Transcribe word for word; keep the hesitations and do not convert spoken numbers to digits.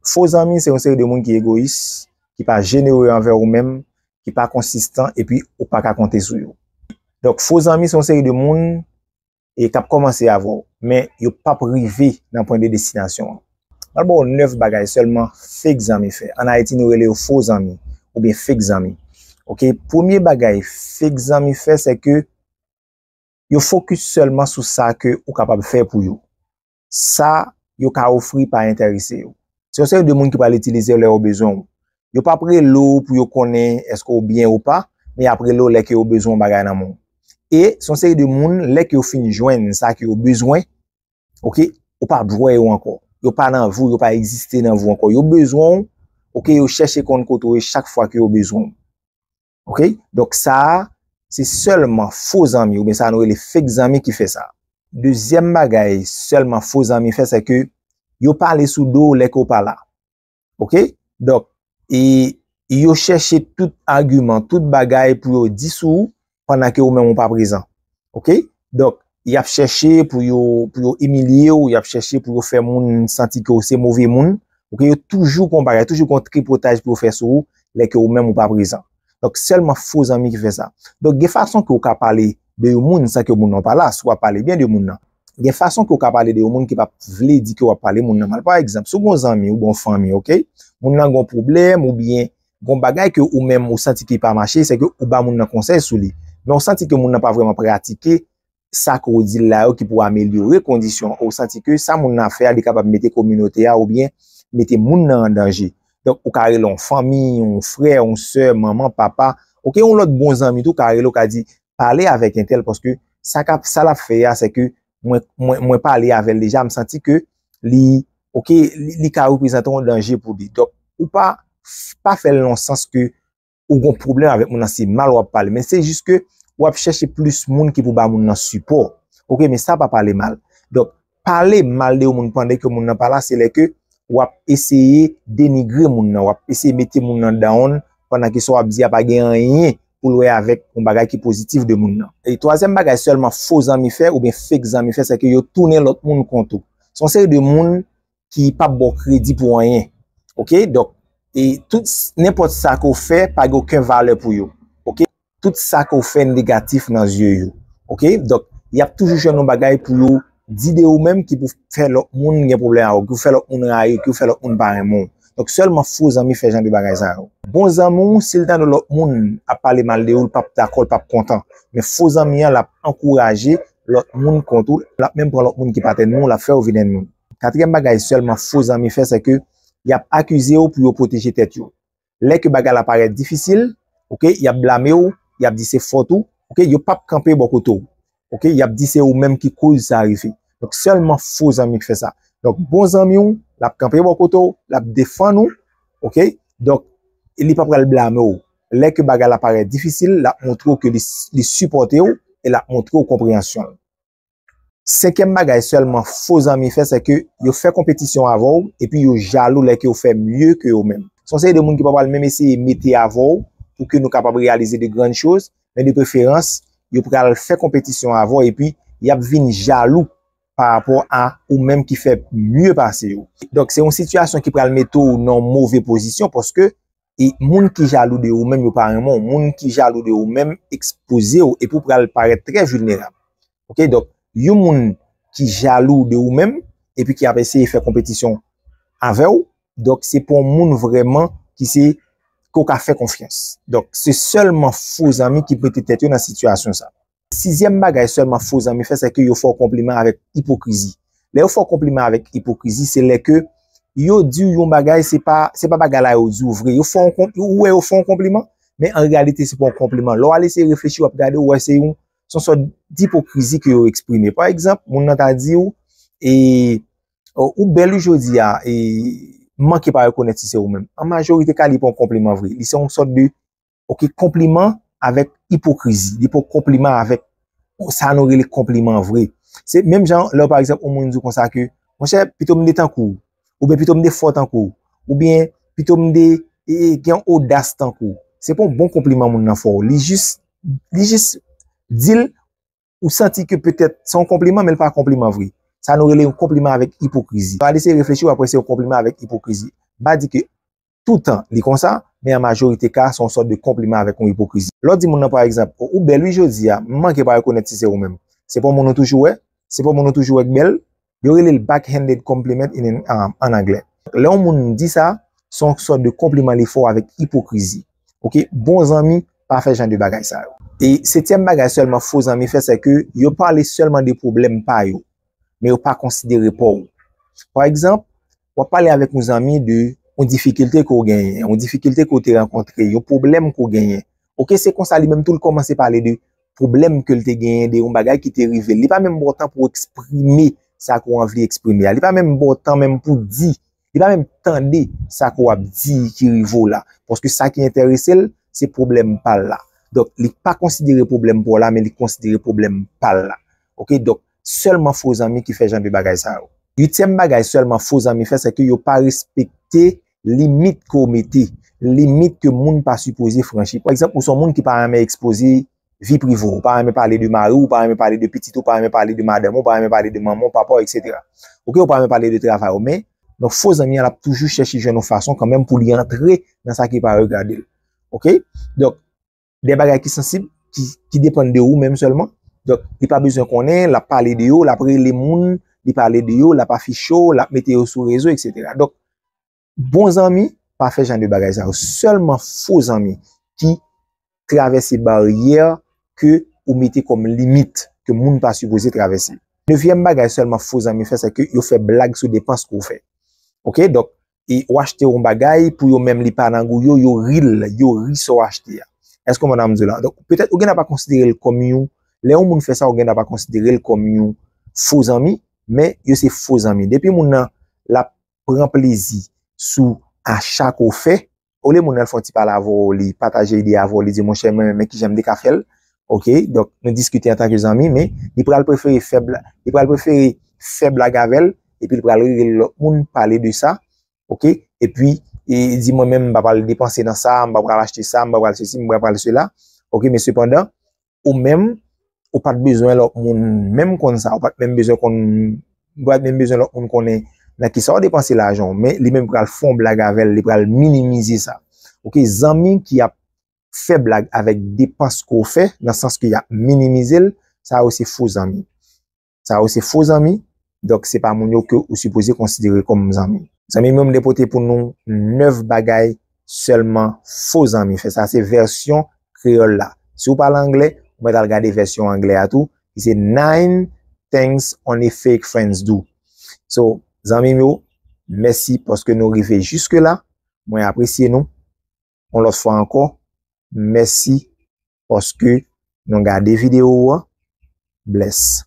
Fo zanmi se yon seri de moun ki egoyis, ki pa jenere anvè ou menm, ki pa konsistan, epi ou pa ka konte sou yo. Donk, fo zanmi se yon seri de moun e k ap kòmanse avè w, men yo p ap rive nan pwen de destinasyon an. M pral ba w nèf bagay sèlman fake zanmi fè. Ann Ayiti, nou rele yo fo zanmi oubyen fake zanmi. Oke, premye bagay fake zanmi fè, se ke yo fokis sèlman sou sa ke ou kapab fè pou yo. Sa yo ka ofri pa enterese yo. Se yon seri de moun ki pral itilize w lè yo bezwen w. Yo p ap rele w pou yo konnen èske w byen ou pa, men y ap rele w lè ke yo bezwen yon bagay nan men w. E se yon seri de moun, lè ke yo fin jwenn sa ke yo bezwen, oke, ou p ap wè yo ankò. Yo pa nan vi w, yo pa egziste nan vi w ankò. Yo bezwen w, oke, yo chèche konn kote w ye chak fwa ke yo bezwen w. Oke? Donk, sa a, se sèlman fo zanmi, oubyen sa nou rele fake zanmi ki fè sa. Dezyèm bagay sèlman fo zanmi fè, se ke yo pale sou do w lè ke w pa la. Oke? Donk, e yo chèche tout agiman, tout bagay pou yo di sou ou pandan ke ou menm ou pa prezan. Oke? Donk, y ap chèche pou yo, pou yo imilye w, y ap chèche pou yo fè moun santi ke w se move moun. Oke? Yo toujou gon bagay, toujou gon tripotaj pou yo fè sou ou lè ke ou menm ou pa prezan. Donk, sèlman fo zanmi ki fè sa. Donk, gen fason ke w ka pale de yon moun san ke moun nan pa la, si w ap pale byen de moun nan. Gen fason ke w ka pale de yon moun ki p ap vle di ke w ap pale moun nan mal. Pa egzanp, si w gon zanmi ou gon fanmi, oke? Moun nan gon pwoblèm oubyen gon bagay ke ou menm ou santi ki pa mache, se ke ou ba moun nan konsèy sou li. Men ou santi ke moun nan pa vrèman pratike sa ke w di l la yo ki pou amelyore kondisyon an. Ou santi ke sa moun nan ap fè a, li kapab mete kominote a oubyen mete moun nan an danje. Donk, ou ka rele yon fanmi, yon frè, yon sè, manman, papa. Oke, yon lòt bon zanmi tou ka rele w, ka di, pale avèk entèl, paske sa k ap, sa l ap fè a, se ke mwen, mwen, mwen pale avè l deja, m santi ke li, oke, li, li ka reprezante yon danje pou li. Donk, ou pa, pa fè l nan sans ke ou gon pwoblèm avèk moun nan, se mal w ap pale. Men se jis ke w ap chèche plis moun ki pou ba moun nan sipò. Oke, men sa pa pale mal. Donk, pale mal de yon moun pandan ke moun nan pa la, se lè ke w ap eseye denigre moun nan, w ap eseye mete moun nan down, pandan ke sa w ap di a pa gen anyen pou l wè avèk yon bagay ki pozitif de moun nan. E twazyèm bagay sèlman fo zanmi fè oubyen fake zanmi fè, se ke yo tounen lòt moun kont ou. Se yon seri de moun ki p ap ba w kredi pou anyen. Oke? Donk, e tout, nenpòt sa ke w fè, pa gen okenn valè pou yo. Oke? Tout sa ke w fè negatif nan zye yo. Oke? Donk, y ap toujou jwenn yon bagay pou yo di de ou menm ki pou fè lòt moun gen pwoblèm avè w, ki pou fè lòt moun rayi w, ki pou fè lòt moun pa renmen w. Donk, sèlman fo zanmi fè jan de bagay sa yo. Bon zanmi w, si l tande lòt moun ap pale mal de ou, l p ap dakò, l p ap kontan. Men fo zanmi an, l ap ankouraje lòt moun kont ou, l ap menm pran lòt moun ki pa t ènmi w, l ap fè yo vin ènmi w. Katriyèm bagay sèlman fo zanmi fè, se ke y ap akize w pou yo pwoteje tèt yo. Lè ke bagay la parèt difisil, oke, y ap blame w, y ap di se fòt ou, oke, yo p ap kanpe bò kote w. Oke, y ap di se ou menm ki koz sa rive. Donk, sèlman fo zanmi k fè sa. Donk, bon zanmi w, l ap kanpe bò kote w, l ap defann ou, oke? Donk, li pa pral blame w. Lè ke bagay la parèt difisil, l ap montre w ke li, li sipòte w e l ap montre w konpreyansyon l. Senkyèm bagay sèlman fo zanmi fè, se ke yo fè konpetisyon avè w epi yo jalou lè ke w fè mye ke yo menm. Se yon seri de moun ki pa pral menm eseye mete avè w pou ke nou kapab reyalize de grann choz, men de preferans, yo pral fè konpetisyon avè w epi y ap vin jalou pa rapò a ou menm ki fè mye pase yo. Donk, se yon sitiyasyon ki pral mete w nan yon move pozisyon paske e moun ki jalou de ou menm, yo pa renmen w. Moun ki jalou de ou menm ekspoze w epi w pral parèt trè vilnerab. Oke, donk, yon moun ki jalou de ou menm epi ki ap eseye fè konpetisyon avè w, donk, se pa yon moun vrèman ki se, ke w ka fè konfyans. Donk, se sèlman fo zanmi ki mete tèt yo nan sitiyasyon sa. Sizyèm bagay sèlman fo zanmi fè, se ke yo fè w konpliman avèk ipokrizi. Lè yo fè w konpliman avèk ipokrizi, se lè ke yo di w yon bagay, se pa, se pa bagay la yo di w vre. Yo fè w kon-, ou wè yo fè w konpliman, men an reyalite, se pa yon konpliman. Lè w al eseye reflechi, w ap gade, w wè se yon, se yon sòt dipokrizi ke yo eksprime. Pa egzanp, moun nan ta di w, e, ou bèl wi jodi a, e, m manke pa rekonèt si se ou menm. An majorite ka, li pa yon konpliman vre. Li se yon sòt de oke, konpliman avèk ipokrizi. Li pa konpliman avèk sa nou rele konpliman vre. Se menm jan lè, pa egzanp, yon moun di w konsa ke, monchè, pito m de tankou w, oubyen pito m de fò tankou w, oubyen pito m de, e, e, gen odas tankou w. Se pa yon bon konpliman moun nan fè w. Li jis, li jis di l ou santi ke petèt se yon konpliman, men l pa konpliman vre. Sa nou rele yon konpliman avèk ipokrizi. Lè w al eseye reflechi, w ap wè se yon konpliman avèk ipokrizi. M pa di ke toutan li konsa, men an majorite ka, se yon sòt de konpliman avèk yon ipokrizi. Lè w di moun nan, pa egzanp, "O, ou bèl wi jodi a, m manke pa rekonèt si se ou menm." Se pa yon moun ou toujou wè, se pa yon moun ou toujou wè k bèl, yo rele l backhanded compliment in, um, an anglè. Lè yon moun di sa, se yon sòt de konpliman li fè w avèk ipokrizi. Oke? Bon zanmi pa fè jan de bagay sa yo. E setyèm bagay sèlman fo zanmi fè, se ke yo pale sèlman de pwoblèm pa yo, men yo pa konsidere pa w. Pa egzanp, w ap pale avèk yon zanmi de yon difikilte ke w genyen, yon difikilte ke w te rankontre, yon pwoblèm ke w genyen. Oke, se konsa li menm tou l kòmanse pale de pwoblèm ke l te genyen, de yon bagay ki te rive l. Li pa menm ba w tan pou w eksprime sa ke w anvi eksprime a. Li pa menm ba w tan menm pou di, li pa menm tande sa ke w ap di ki rive w la. Paske sa ki enterese l, se pwoblèm pa l la. Donk, li pa konsidere pwoblèm pa w la, men li konsidere pwoblèm pa l la. Oke? Donk, sèlman fo zanmi ki fè jan de bagay sa yo. Uityèm bagay sèlman fo zanmi fè, se ke yo pa respekte limit ke w mete, limit ke moun pa sipoze franchi. Pa egzanp, ou se yon moun ki pa renmen ekspoze vi prive w, ou pa renmen pale de mari w, ou pa renmen pale de pitit ou, ou pa renmen pale de madanm ou, ou pa renmen pale de manman w, papa w, etsetera. Oke, ou pa renmen pale de travay ou, men, donk, fo zanmi an, l ap toujou chèche jwenn yon fason kanmenm pou li antre nan sa ki pa regade l. Oke? Donk, de bagay ki sansib, ki, ki depann de ou menm sèlman. Donk, li pa bezwen konnen, l ap pale de yo, l ap rele moun, li pale de yo, l ap afiche yo, l ap mete yo sou rezo, etsetera. Donk, bon zanmi pa fè jan de bagay sa yo. Sèlman fo zanmi ki travèse baryè ke ou mete kòm limit, ke moun pa sipoze travèse. Nevyèm bagay sèlman fo zanmi fè, se ke yo fè blag sou depans ke w fè. Oke? Donk, e w achte yon bagay, pou yo menm li pa nan gou yo, yo ri l, yo ri sa w achte a. Èske w konprann sa m di w la? Donk, petèt ou gen dwa pa konsidere l kòm yon, lè yon moun fè sa, ou gen dwa pa konsidere l kòm yon fo zanmi, men yo se fo zanmi. Depi moun nan, l ap pran plezi sou acha ke w fè, olye moun nan l fè yon ti pale avè w, li pataje ide avè w, li di, "Monchè, mwen, men kijan m te ka fè l." Oke? Donk, nou diskite antanke zanmi, men li pral prefere fè bla-, li pral prefere fè blag avè l, epi li pral rele lòt moun pale de sa. Oke? Epi, e, di, "Mwen menm, m pa pral depanse nan sa, m pa pral achte sa, m pa pral sesi, m pa pral sela." Oke? Men sepandan, ou menm, ou pa t bezwen lòt moun menm konn sa, ou pa t menm bezwen konn, ou pa t menm bezwen lòt moun konnen nan kisa w depanse lajan w, men li menm pral fè yon blag avè l, li pral minimize sa. Oke, zanmi ki ap fè blag avèk depans ke w fè, nan sans ke y ap minimize l, sa yo se fo zanmi. Sa yo se fo zanmi, donk se pa moun yo ke ou sipoze konsidere kòm zanmi. Zanmi m yo, m te pote pou nou nèf bagay sèlman fo zanmi fè. Sa se vèsyon kreyòl la. Si w pale anglè, ou mèt al gade vèsyon anglè a tou, ki se nine things only fake friends do. So, zanmi m yo, mèsi paske nou rive jiske la. Mwen apresye nou. Yon lòt fwa ankò, mèsi paske nou gade videyo a. Bless.